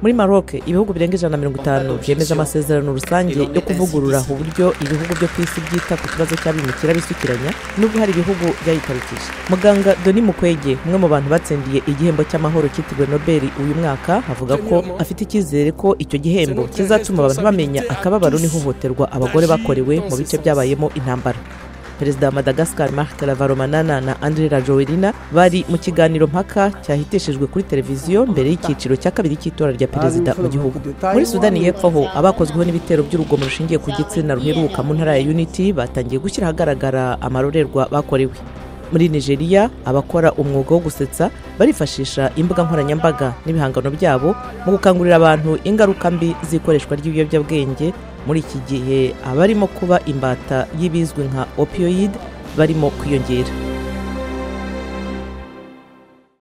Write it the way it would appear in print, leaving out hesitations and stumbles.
Muri Maroc, ibihugu birenga 150 byemeje amasezerano rusange yo kuvugurura uburyo ibihugu byo ku isi byita ku kibazo cy'abimukira bisukiranya, nubwo hari ibihugu byayitarukije. Muganga Denis Mukwege, umwe mu bantu batsindiye igihembo cy'amahoro cyitiriwe Nobel uyu mwaka, avuga ko afite icyizere ko icyo gihembo kizatuma abantu bamenya akababaro n'ihohoterwa abagore bakorewe mu bice byabayemo intambara. Perezida wa Madagascar Marc Ravalomanana na Andry Rajoelina bari mu kiganiro mpaka cyahitishijwe kuri televiziyo mbere y'icyiciro cya kabiri cy'itora rya perezida mu gihugu. Muri Sudani y'Epfo ho, abakozweho n'ibitero by'urugomo rushingiye ku gitsina ruheruka mu ntara ya Unity batangiye gushyira ahagaragara amarorerwa bakorewe. Muri Nigeria, abakora umwuga wo gusetsa barifashisha imbuga nkoranyambaga n'ibihangano byabo mu gukangurira abantu ingaruka mbi z'ikoreshwa ry'ibiyobyabwenge. Muri iki gihe abarimo kuba imbata y'ibizwi nka opioid barimo kwiyongera.